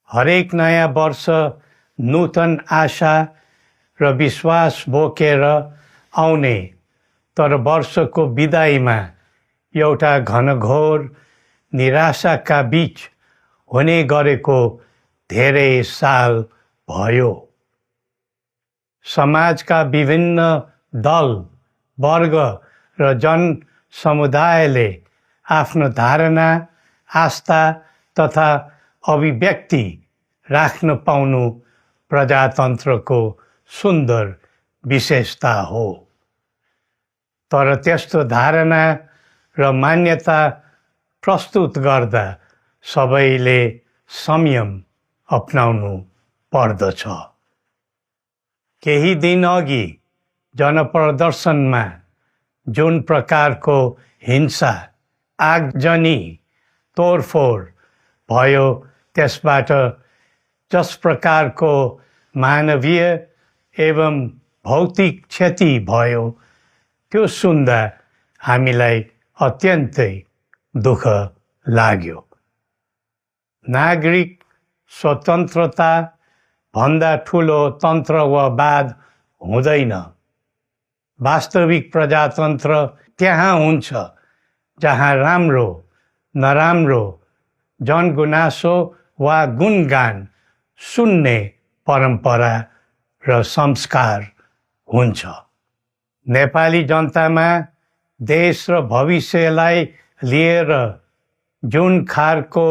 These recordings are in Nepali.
हरेक नयाँ वर्ष नूतन आशा र विश्वास बोकेर आउने, तर वर्षको बिदाईमा एउटा घनघोर निराशाका बीच हुने गरेको धेरै साल भयो। समाजका विभिन्न दल, वर्ग र जन समुदायले आफ्नो धारणा, आस्था तथा अभिव्यक्ति राख्न पाउनु प्रजातन्त्रको सुन्दर विशेषता हो। तर त्यस्तो धारणा र मान्यता प्रस्तुत गर्दा सबैले संयम अपनाउनु पर्दछ। केही दिन अघि जनप्रदर्शनमा जुन प्रकारको हिंसा, आगजनी, तोडफोड भयो, त्यसबाट जस प्रकारको मानवीय एवं भौतिक क्षति भयो, त्यो सुन्दा हामीलाई अत्यन्तै दुःख लाग्यो। नागरिक स्वतन्त्रता भन्दा ठुलो तन्त्रवाद हुँदैन। वास्तविक प्रजातन्त्र त्यहाँ हुन्छ जहाँ राम्रो, नराम्रो, जनगुनासो वा गुणगान सुन्ने परम्परा र संस्कार हुन्छ। नेपाली जनतामा देश र भविष्यलाई लिएर जुन खालको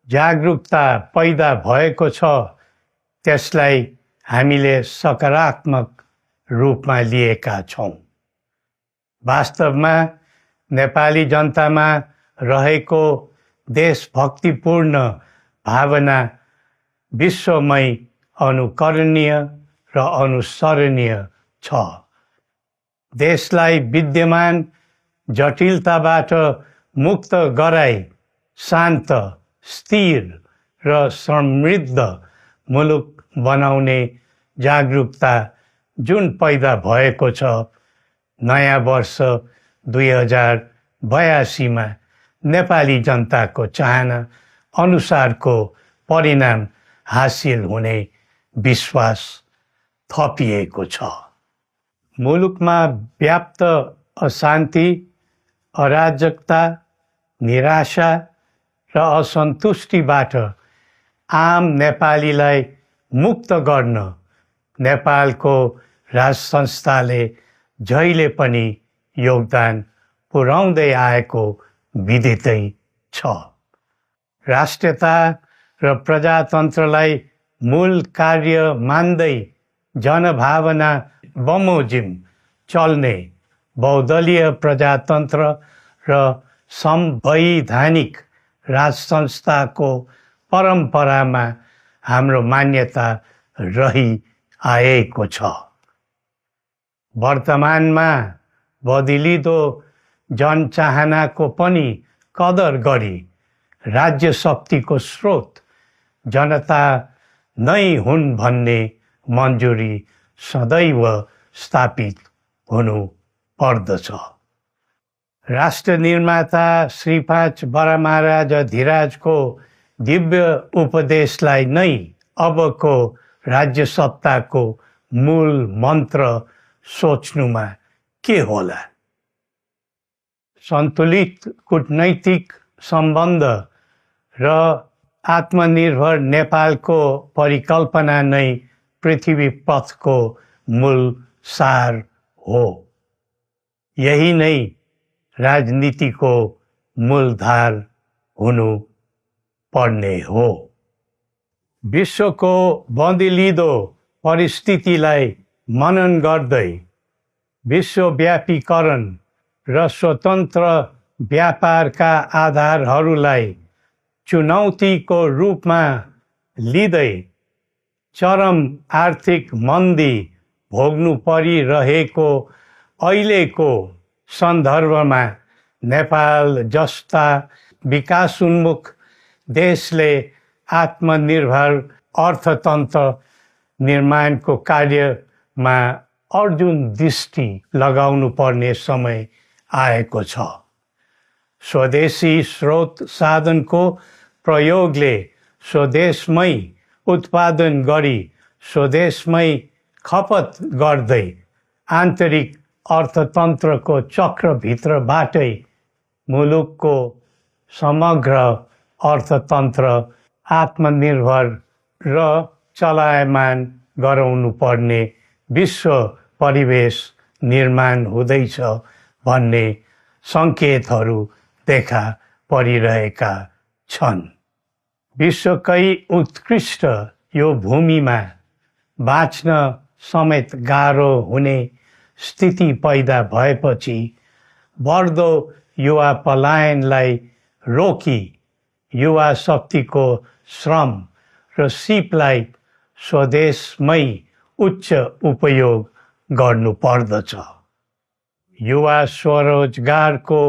जागरुकता पैदा भएको छ, त्यसलाई हामीले सकारात्मक रूपमा लिएका छौँ। वास्तवमा नेपाली जनतामा रहेको देशभक्तिपूर्ण भावना विश्वमै अनुकरणीय र अनुसरणीय छ। देशलाई विद्यमान जटिलताबाट मुक्त गराई शान्त, स्थिर र समृद्ध मुलुक बनाउने जागरुकता जुन पैदा भएको छ, नयाँ वर्ष 2082 मा नेपाली जनताको चाहना अनुसारको परिणाम हासिल हुने विश्वास थपिएको छ। मुलुकमा व्याप्त अशान्ति, अराजकता, निराशा र असन्तुष्टिबाट आम नेपालीलाई मुक्त गर्न नेपालको राज संस्थाले जहिले पनि योगदान पुर्याउँदै आएको विदितै छ। राष्ट्रियता र प्रजातन्त्रलाई मूल कार्य मान्दै जनभावना बमोजिम चल्ने बहुदलीय प्रजातन्त्र र संवैधानिक राज संस्थाको परम्परामा हाम्रो मान्यता रही आएको छ। वर्तमानमा बदलिँदो जनचाहनाको पनि कदर गरी राज्य शक्तिको स्रोत जनता नै हुन् भन्ने मन्जुरी सदैव स्थापित हुनु पर्दछ। राष्ट्र निर्माता श्री 5 बरामहाराज धीराजको दिव्य उपदेशलाई नै अबको राज्य सत्ताको मूल मन्त्र सोच्नुमा के होला? सन्तुलित कूटनैतिक सम्बन्ध र आत्मनिर्भर नेपालको परिकल्पना नै पृथ्वी पथको मूल सार हो। यही नै राजनीतिको मूलधार हुनु पर्ने हो। विश्वको बदलिँदो परिस्थितिलाई मनन गर्दै विश्वव्यापीकरण र स्वतन्त्र व्यापारका आधारहरूलाई चुनौतीको रूपमा लिँदै चरम आर्थिक मन्दी भोग्नु परिरहेको अहिलेको सन्दर्भमा नेपाल जस्ता विकासोन्मुख देशले आत्मनिर्भर अर्थतन्त्र निर्माणको कार्यमा अर्जुन दृष्टि लगाउनु पर्ने समय आएको छ। स्वदेशी स्रोत साधनको प्रयोगले स्वदेशमै उत्पादन गरी स्वदेशमै खपत गर्दै आन्तरिक अर्थतन्त्रको चक्रभित्रबाटै मुलुकको समग्र अर्थतन्त्र आत्मनिर्भर र चलायमान गराउनुपर्ने विश्व परिवेश निर्माण हुँदैछ भन्ने सङ्केतहरू देखा परिरहेका छन्। विश्वकै उत्कृष्ट यो भूमिमा बाँच्न समेत गाह्रो हुने स्थिति पैदा भएपछि बढ्दो युवा पलायनलाई रोकी युवा शक्तिको श्रम र सिपलाई स्वदेशमै उच्च उपयोग गर्नुपर्दछ। युवा स्वरोजगारको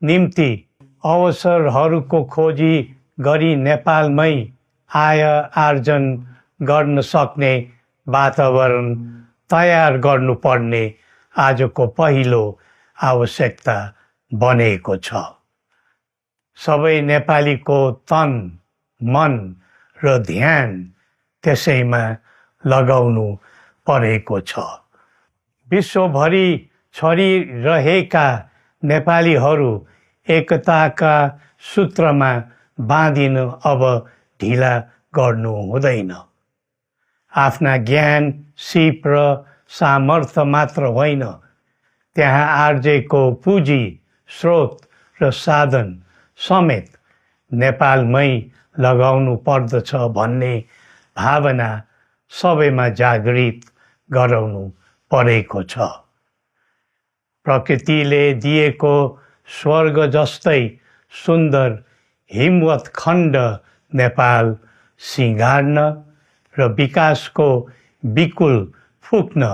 निम्ति अवसरहरूको खोजी गरी नेपालमै आय आर्जन गर्न सक्ने वातावरण तयार गर्नुपर्ने आजको पहिलो आवश्यकता बनेको छ। सबै नेपालीको तन, मन र ध्यान त्यसैमा लगाउनु परेको छ। विश्वभरि छरिरहेका नेपालीहरू एकताका सूत्रमा बाँधिन अब ढिला गर्नु हुँदैन। आफ्ना ज्ञान, सिप र सामर्थ्य मात्र होइन, त्यहाँ आर्जेको पुँजी, स्रोत र साधन समेत नेपालमै लगाउनु पर्दछ भन्ने भावना सबैमा जागृत गराउनु परेको छ। प्रकृतिले दिएको स्वर्ग जस्तै सुन्दर हिमवत् खण्ड नेपाल सिँगार्न र विकासको बिकुल फुक्न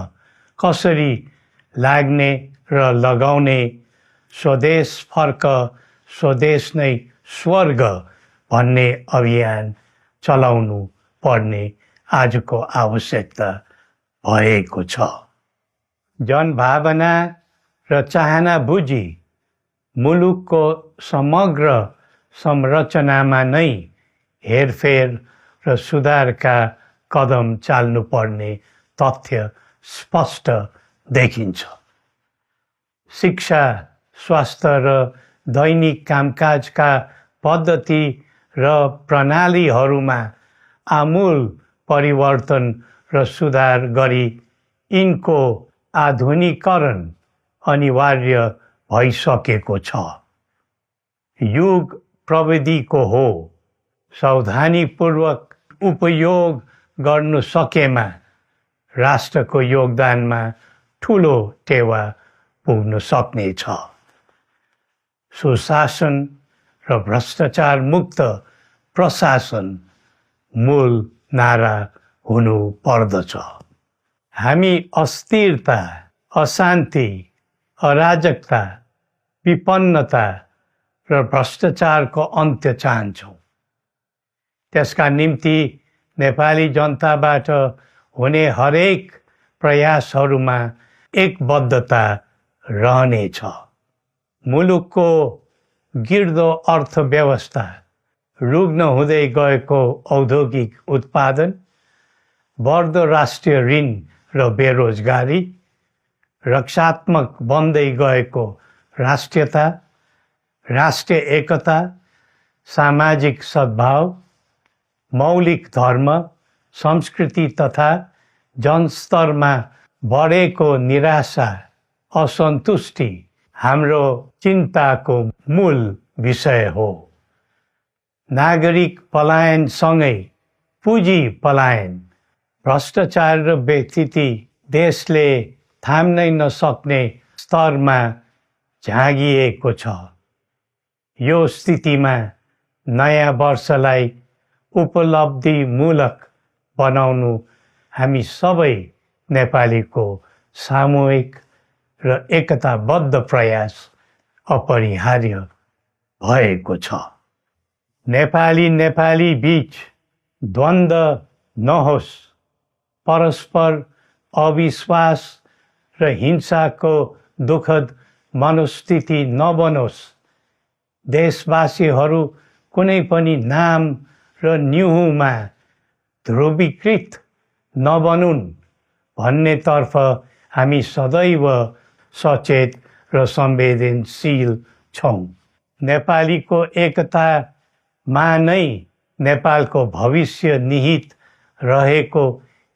कसरी लाग्ने र लगाउने स्वदेश फर्क स्वदेश नै स्वर्ग भन्ने अभियान चलाउनु पर्ने आजको आवश्यकता भएको छ। जनभावना र चाहना बुझी मुलुकको समग्र संरचनामा नै हेरफेर र सुधारका कदम चाल्नुपर्ने तथ्य स्पष्ट देखिन्छ। शिक्षा, स्वास्थ्य र दैनिक कामकाजका पद्धति र प्रणालीहरूमा आमूल परिवर्तन र सुधार गरी यिनको आधुनिकीकरण अनिवार्य भइसकेको छ। युग प्रविधिको हो, सावधानीपूर्वक उपयोग गर्नु सकेमा राष्ट्रको योगदानमा ठुलो टेवा पुग्न सक्नेछ। सुशासन र भ्रष्टाचार मुक्त प्रशासन मूल नारा हुनु पर्दछ। हामी अस्थिरता, अशान्ति, अराजकता, विपन्नता र भ्रष्टाचारको अन्त्य चाहन्छौँ। त्यसका निम्ति नेपाली जनताबाट हुने हरेक प्रयासहरूमा एकबद्धता रहनेछ। मुलुकको गिर्दो अर्थव्यवस्था, रुग्न हुँदै गएको औद्योगिक उत्पादन, बढ्दो राष्ट्रिय ऋण र बेरोजगारी, रक्षात्मक बन्दै गएको राष्ट्रियता, राष्ट्रिय एकता, सामाजिक सद्भाव, मौलिक धर्म, संस्कृति तथा जनस्तरमा बढेको निराशा, असन्तुष्टि हाम्रो चिन्ताको मूल विषय हो। नागरिक पलायनसँगै पुँजी पलायन, भ्रष्टाचार र बेइज्जती देशले थाम्नै नसक्ने स्तरमा झाँगिएको छ। यो स्थितिमा नयाँ वर्षलाई उपलब्धिमूलक बनाउनु हामी सबै नेपालीको सामूहिक र एकताबद्ध प्रयास अपरिहार्य भएको छ। नेपाली बीच द्वन्द्व नहोस्, परस्पर अविश्वास र हिंसाको दुःखद मनोस्थिति नबनोस्। देशवासीहरू कुनै पनि नाम र निहुँमा ध्रुवीकृत नबनुन् भन्नेतर्फ हामी सदैव सचेत र संवेदनशील छौँ। नेपालीको एकतामा नै नेपालको भविष्य निहित रहेको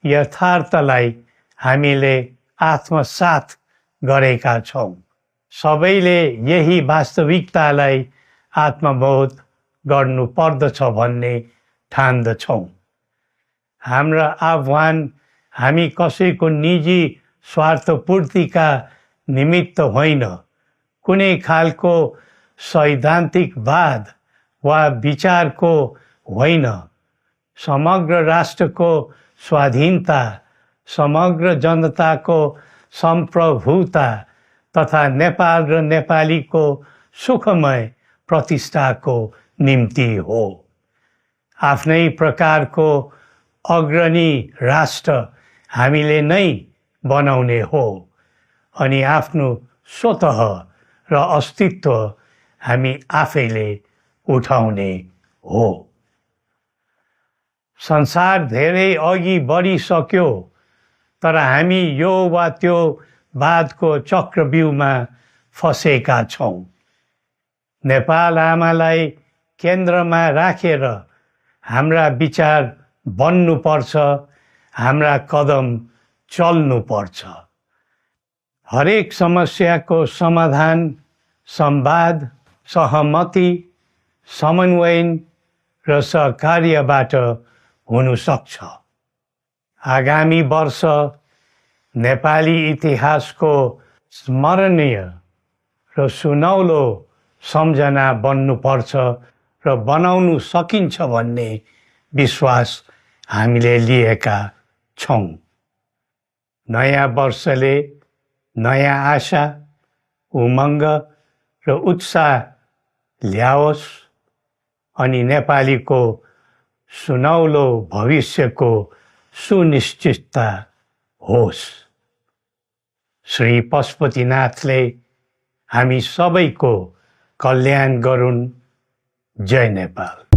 यथार्थलाई हामीले आत्मसात गरेका छौँ। सबैले यही वास्तविकतालाई आत्मबोध गर्नुपर्दछ भन्ने ठान्दछौँ। हाम्रा आह्वान हामी कसैको निजी स्वार्थपूर्तिका निमित्त होइन, कुनै खालको सैद्धान्तिकवाद वा विचारको होइन, समग्र राष्ट्रको स्वाधीनता, समग्र जनताको सम्प्रभुता तथा नेपाल र नेपालीको सुखमय प्रतिष्ठाको निम्ति हो। आफ्नै प्रकारको अग्रणी राष्ट्र हामीले नै बनाउने हो अनि आफ्नो स्वतः र अस्तित्व हामी आफैले उठाउने हो। संसार धेरै अघि बढिसक्यो, तर हामी यो वा त्यो वादको चक्रव्यूहमा फँसेका छौँ। नेपाल आमालाई केन्द्रमा राखेर हाम्रा विचार बन्नुपर्छ, हाम्रा कदम चल्नुपर्छ। हरेक समस्याको समाधान संवाद, सहमति, समन्वयन र सहकार्यबाट हुन सक्छ। आगामी वर्ष नेपाली इतिहासको स्मरणीय र सुनौलो सम्झना बन्नुपर्छ र बनाउनु सकिन्छ भन्ने विश्वास हामीले लिएका छौँ। नयाँ वर्षले नयाँ आशा, उमङ्ग र उत्साह ल्याओस् अनि नेपालीको सुनौलो भविष्यको सुनिश्चितता होस्। श्री पशुपतिनाथले हामी सबैको कल्याण गरून्। जय नेपाल।